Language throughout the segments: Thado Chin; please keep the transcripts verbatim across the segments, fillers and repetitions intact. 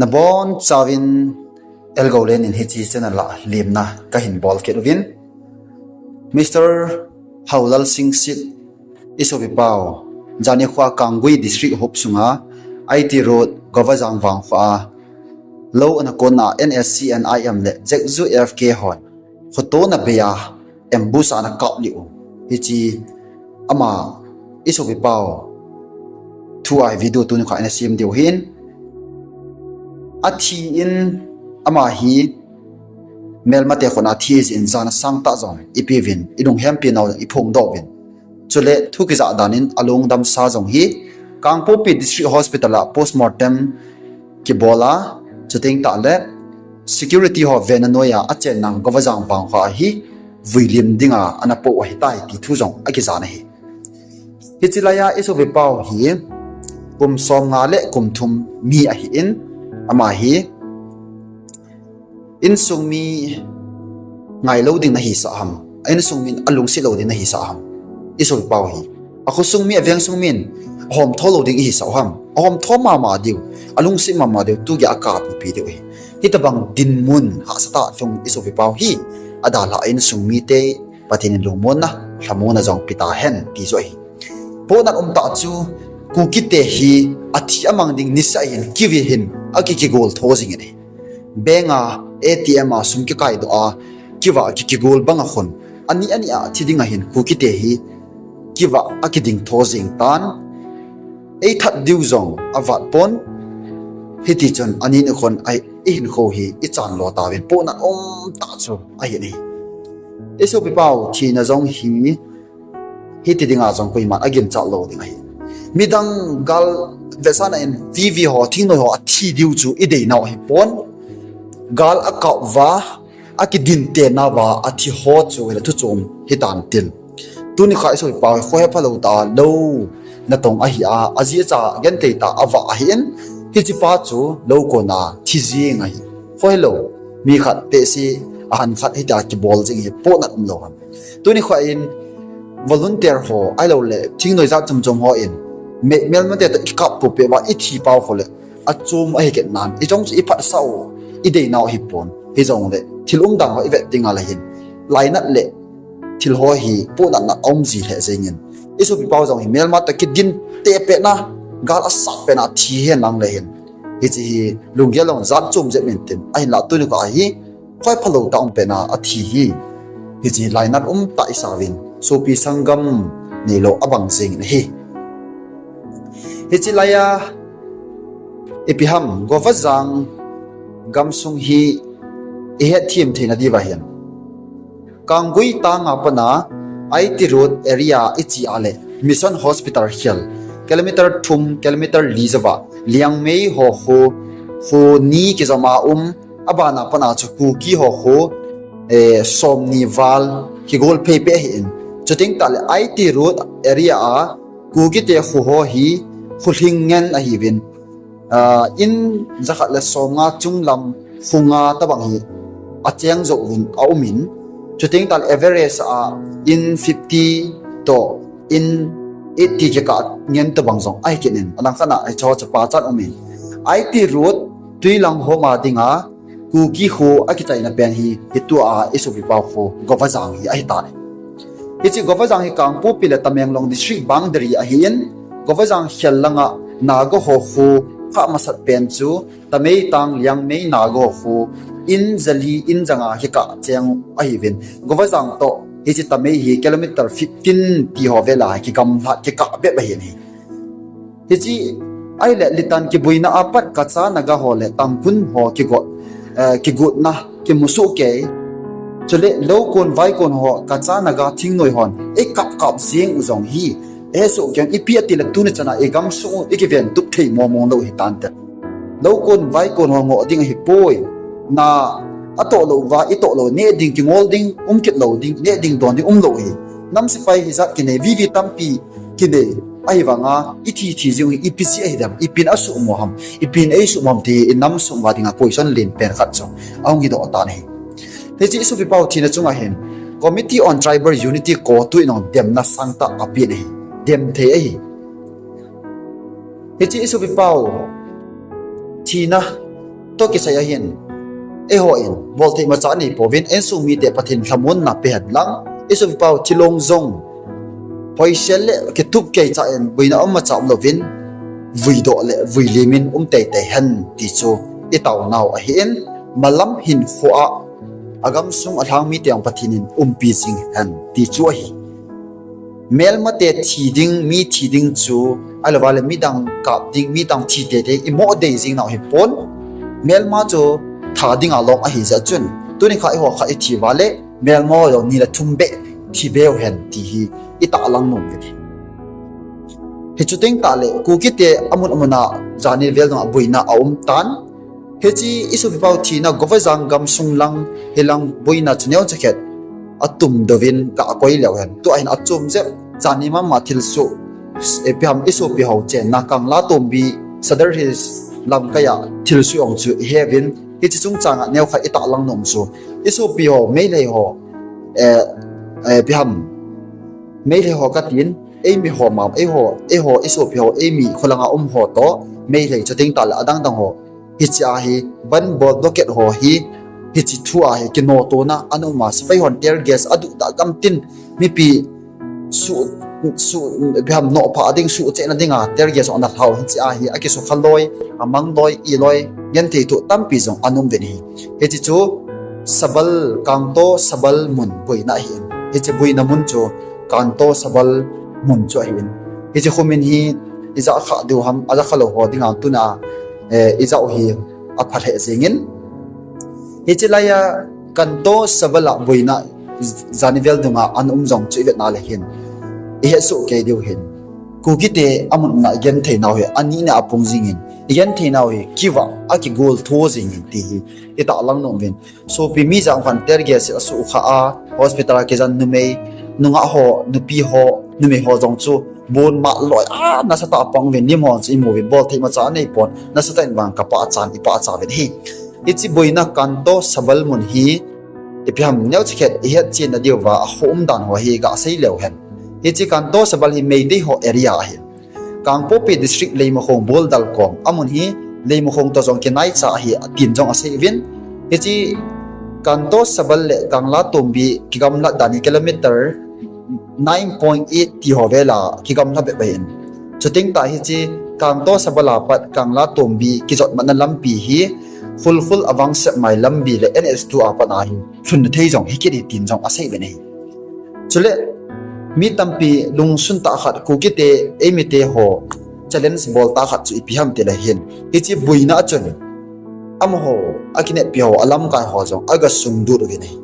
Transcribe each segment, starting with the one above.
Nabon chauvin Elgolen in hiche channel a limna kahin bol kit uvin. Mister Haolal Singsit, i sopipa u, jani khoa Kanggui District hop sunga, I T Road, Govajang vangkho a, lou ana konna N S C N I M le Jakju F K hon khotona beia ambush a ana kap lih u. Hiche ama i sopipa u thu a hi video tuni kha ina sem diu hin. Athi in ama hi melmate khut a thi jeh in jana sangtah jong ipi uvin, i lunghempi nau i phongdoh uvin. Chule thu kijah dan in alungdamsa jong hi Kangpokpi District Hospital a postmortem kibol a, chuteng tahle security ho vena noiya achenna Govajang vangkho a hi vuilim dinga ana po u ahitai ti thu jong akijah in ahi. Hiche laiya i sopipa u hi kum somnga le kum thum mi ahin, ama hi insung mi ngailou ding nahisah ham, insung mi alungset lou ding nahisah ham, i sopipa u hi. Akhosung mi, avengsung min ahomtho lou ding ihisah u ham, ahomtho mama diu, alungset mama diu, tugei a akap ipi diu hi. Hitobang dinmun hahsatah lhung i sopipa u hi adalhah a insung mite Pathen in lungmonna, lhamonna jong pe tahen ti chu ahi. Pohnat umtah chu Kukite hi athi amang ding niseh hin kivi hin akikigol tho jingin ahi. Bank a, A T M a sum kikaidoh a, kiva kikigol banga khun, ani ani a thi dinga hin Kukite hi kiva akidingtho jing tan. Eithat diu jong avat pon. Hitichun ani ni khun ihinkho hi ichanlo tauvin pohnat umtah chu ahi nahi. I sopipa u thina jong hi hiti dinga jong koiman aginchat lou ding ahi. Midang gal vetsahna in vivi ho, thingnoi ho athi diu chu ideinau ahipon. Gal akap uva, akidintenna uva athi ho chu hile thuchom hitan tin. Tuni kha i sopipa u hi khohe phalou tah a lou natong ahi a, aji acha genthei tah a avah ahin, hichepa chu lou kona thi jeng ahi. Khohelou, mi khat tehse ahan khat hitia kibol jing hi pohnat umlou ham. Tuni kho in volunteer ho ahiloule thingnoi jat chom chom ho in melmate toh ikap poupeh uva ithi pau kho le achom ahi kit nan, ichong chu iphatsah u ideinau ahipon. Hijongle thil umdan ho ivet dinga le hin lainat le thil ho hi pohnatna aum ji lheh jengin, i sopipa u jong hi melma toh kidin tepetna, gal asat petna thi hen lang le hin, hiche hi lunggel jong jat chom jep intin, ahinla tuni kho a hi khohe phalou tah a um petna athi hi, hiche lainat umtah isauvin sopi sanggam neilou abang jengin ahi. Hiche laiya ipi ham, Govajang gamsung hi ihetthem theina diuva hin, Kanggui tanga pana I T Road area iche a le Mission Hospital khel kilometer thum, kilometer li jouva Liangmei ho kho, kho ni kijom a um, abana pana chu Kuki ho kho, eh, somni val kigol phei peh ahin. Chuteng tahle I T Road area a Kukite kho ho hi kho lhing ngen ahiuvin, ah, in jakhat le somnga chunglam kho nga tobang hi acheng jouvin aumin, chuteng tahle average a in fifty toh in eighty kikah ngen tobang jong ahi kit in, alangkhat a hicheho chu pachat umin, I T Road Twilang homa dinga Kuki kho akichaina pen hi, hitua i sopipa u kho Govajang hi ahitan. Hiche Govajang hi Kangpokpi le Tamenglong district boundary ahin, Govajang khel langa Naga ho kho khah masat pen chu Tameitang Liangmei Naga ho kho in jali in janga kikah cheng ahiuvin, Govajang toh hiche Tamei hi kilometer fifteen ti ho vela kigamlat kikah bep ahi nahi. Hiche ahile Litan kibuina a pat Kacha Naga ho le Tangkhul ho kigot, eh, kigotna kimusoh kei. Chule loukon vaikon ho Kacha Naga thingnoi hon eikap kap jeng u jong hi, eihesoh keng, ipi atile tuni chana igamsung u ikiventup thei mong mong lou hitante. Loukon vaikon ho ngoh ding ahipoi. Na atoh louva itoh lou, neh ding kingol ding um kit lou ding, neh ding don ding umlou ahi. Nam sepai hijat kinei vivi tampi kinei, ahivanga ithi thi jing u hi ipi jeh ahidem, ipin asuhmo ham, ipin eisuhmo ham ti inam sung uva dinga question len pen khat chu ahung hidoh tan ahi. Hiche i sopipa u thina chunga hin Committee on Tribal Unity, CoTU in jong demna sangtah apen ahi, dem thei ahi. Hiche i sopipa u thina Toh kisai ahin, eiho in bolthei macha nei pouvin, insung mite Pathen lhamonna pe hen lang, isopi pau thilong jong hoisel le kitup kei cha in, buina um macha um louvin, vuidoh le vuilim in um teitei hen ti chu itaonau ahin, malam hinkho a, agamsung alhang mite ang Pathen in umpi jing hen ti chu ahi. Melmate thi ding, mi thi ding chu, ahilouva le midang kap ding, midang thi teitei imo dei jing nau hipon. Melma chu tha dinga lom ahi jeh chun, tuni kha eiho kha ithi uva le, melma jong ni le thum beh thi beu hen ti hi itahlang nom uve. Hichu teng tah le, Kukite amun amun a jani vel dong a boina aum tan. Hiche isopi pau thina Govajang gamsung lang, hilang boina chu neocha khat atum douvin gakoi leu hen. Tua hin achom jep, jani mama thilsoh, ipi ham, isopi ho chenna Kanglatombi, Sadar Hills lamkai a thilsoh jong chu ihe uvin, hiche chungchang a neokhat itahlang nom chu, isopi ho, Meitei ho, eh, eh, ipi ham, Meitei ho katin, eimi ho mam, eiho, eiho, isopi ho, eimi kholanga um ho toh, Meitei chu teng tah le adang dang ho, hiche a hi, bandh bol dohkhet ho hi, hiche thu a hi kinotona ana um a, sepai hon tear gas aduhdah gamtin, mipi su, su, ipi ham, nohphah ding, suhchena dinga tear gas ana lhau, hiche a hi akisukha loi, amang loi, i loi, genthei thu tampi jong ana um uvin ahi. Hiche chu Sabal, Kangto Sabal mun boina ahin, hiche boina mun chu Kangto Sabal mun chu ahin, hiche khumin hi ijah kha diu ham, ajah kha lou ho dinga tuna, eh, ijah u hi apha lheh jengin. Hiche laiya Kangto Sabal a boina jani vel dunga ana um jong chu ivetna le hin, ihetsoh kei diu hin, Kukite amun amun a igenthei nau hi anina apung jingin, igenthei nau hi kivah a kigoltho jingin ti hi itahlang nom uvin. Sopi mi jang khan tear gas asukha a, hospital a kijen numei, nungah ho, nupi ho, numei ho jong chu bon mah loi a nasatah a pang uvin, lim ho chu imu uvin, bolthei macha anei pon, nasatah in vang kapachan, ipachat uvin ahi. Hiche boina Kangto Sabal mun hi, ipi ham, neocha khat ihetchenna diuva akho umdan ho hi gasei leu hen. Hiche Kangto Sabal hi Meitei ho area ahi. Kangpokpi District, Leimakhong boldal kom, amun hi Leimakhong toh jong kinaicha ahi, atin jong asei uvin. Hiche Kangto Sabal le Kanglatombi kigamlat dan hi kilometer nine point eight ti ho vel a kigamlat bep ahin. Chuteng tah hiche Kangto Sabal a pat Kanglatombi kijotmatna lampi hi Khulkhul Avangsep Mai lampi le N H two a pat ahi, lhunna thei jong hikit hi tin jong asei uvin ahi. Chule, mi tampi lungsun tah khat, Kukite, eimite ho challenge bol tah khat chu ipi ham tile hin, hiche boina a chun amaho, akineppi ho, alamkai ho jong agasunglut uvin ahi.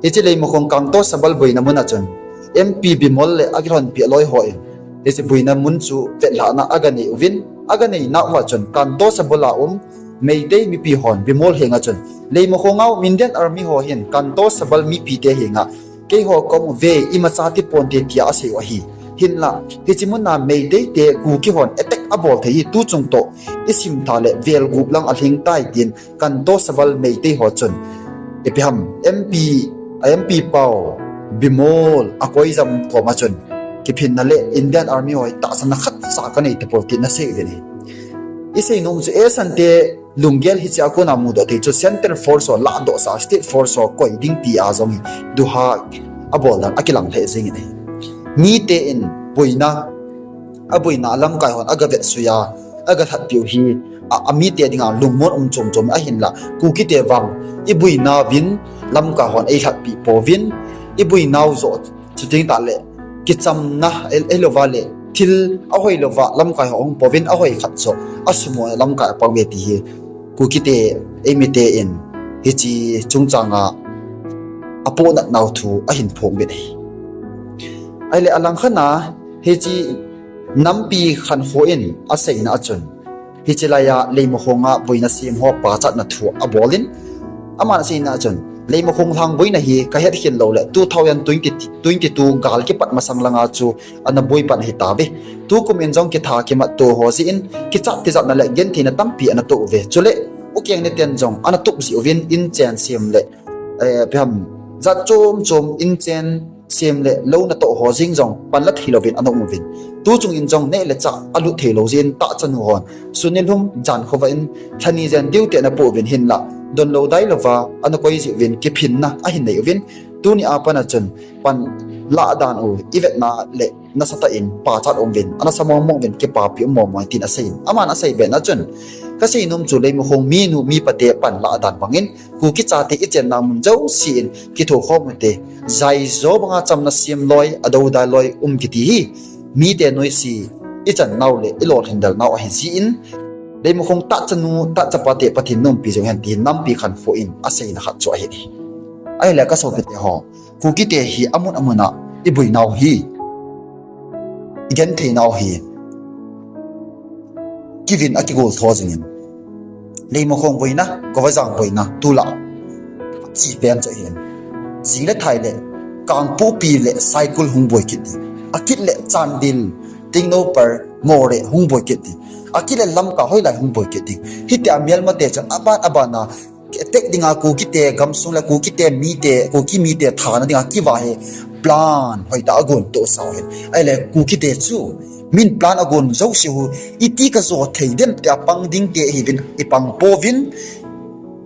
Hiche Leimakhong Kangto Sabal boina mun a chun M P Bimol le akilhonpi aloi hon hiche boina mun chu vetlhahna aganei uvin, aganei nauva chun Kangto Sabal a um Meitei mipi hon Bimol henga chun, Leimakhong a um Indian Army ho hin Kangto Sabal mipite henga keiho kaum uve, imacha ti ponte tia asei u ahi. Hinla hiche muna Meitei te Kuki hon attack abol thei hi tuchung toh isimtha le vel gup lang alhing tai tin Kangto Sabal Meitei ho chun, ipi ham, M P, a M P pau Bimol akoijam koma chun kiphinna le Indian Army ho tahsanna khatcha kanei tapoi tin asei uvin ahi. Isei nom chu eisante lunggel hiche a kona mudoh thei chu Central Force ho lahdoh sa, State Force ho koi ding tia jong hi duha abol dan akilang lheh jengin ahi. Mite in boina, aboina alamkai hon agavetsuiya, agalhatpiu hi, a, amite dinga lungmon um chom chom ahinla, Kukite vang iboina uvin lamkai hon eilhatpi pouvin, iboinau joh chuteng tah le kichamna, ei, eilouva le thil ahoilouva lamkai ho ahung pouvin, ahoi khat joh asumona lamkai apang uve ti hi Kukite, eimite in hiche chungchanga apohnatnau thu ahin phong uvin ahi. Ahile alangkhat a hiche nampi khankho in aseina a chun, hiche laiya Leimakhong a boina sem ho pachatna thu abolin, aman aseina a chun, Leimakhong lhang boina hi kahetkhel loule two thousand twenty, twenty-two gal kipat masang langa chu ana boi pan ahitauve. Tukum in jong kitha kimatto ho jeh in kichat tijatna le gentheina tampi ana toh uve. Chule ukeng niten jong ana tup jeh uvin inchen sem le, eh, ipi ham, jat chom chom inchen sem le lou natoh ho jeng jong panla thei louvin ana um uvin. Tu chung in jong neh le chah alut thei lou jeh in tahchanu hon sun nilhum jan khovah in lhani jen diu teh ana poh uvin, hinlah donlou dailouva ana koi jeh uvin kiphinna ahin nei uvin. Tuni a pat a chun pan lah dan u ivetna le nasatah in pachat um uvin, ana sa mong mong uvin, kipapi um mong mong tin asei in. Aman asei bena chun, kasei nom chu Leimakhong minu mipa te pan lah dan bangin Kuki chate ichenna mun jouse in kithokhom ute, jaijo banga chamna sem loi, adoudal loi um kiti hi mite noise ichan nau le ilolhin del nau ahi jeh in, Leimakhong tahchanu tahchapa te Pathen in umpi jong hen ti nampi khankho in aseina khat chu ahi. Ahile kasopite ho, Kuki te hi amun amun a iboi nau hi, igenthei nau hi, kivin a kigol tho jingin, Leimakhong boina, Govajang boina, tulai chi pen chu ahin. Jing le thai le, Kangpokpi le Saikul hung boi kit ding, akit le Chandel, Tengnoupal, Moreh hung boi kit ding, akit le Lamka hoilai hung boi kit ding. Hitia melmate chun aban aban a attack dinga Kukite gamsung le Kukite mite, Kuki mite thana dinga kiva hi plan hoitah a agon toh sau hin. Ahile Kukite chu min plan agon jouse u iti kajo thei dem tia pang ding te hiuvin, ipang pouvin.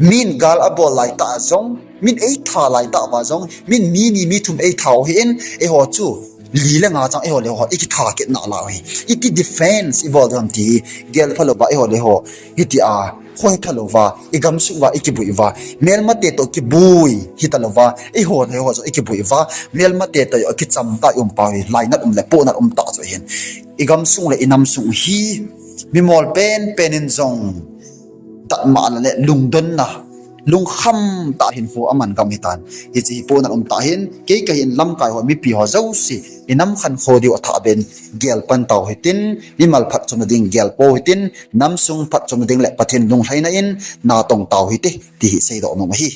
Min gal abol laitah jong, min eitha laitah uva jong, min mi ni mi thum eitha u hin, eiho chu li le nga chang eiho le ho ikitha kit nalai u hi. Iti defense ibol dem ti gel phalouva eiho le ho hitia khoiphalouva igamsung uva ikiboi uva, melmate toh kiboi hitalouva eiho le ho jong ikiboi uva, melmate toh akicham tah i um pau hi lainat um le pohnat um tah chu ahin. Igamsung le inamsung hi mimol penpen in jong tatmana le lungdonna, lungkham tah hinkho aman gam hitan. Hiche hi pohnat um tah hin, kei kahin lamkai ho mipi ho jouse inam khankho diu athah ben gel pan tau hitin, mimal phatchomna ding gel pou hitin, namsung phatchomna ding le Pathen lunglhaina in natong tau hite, ti hi seidoh nom ahi.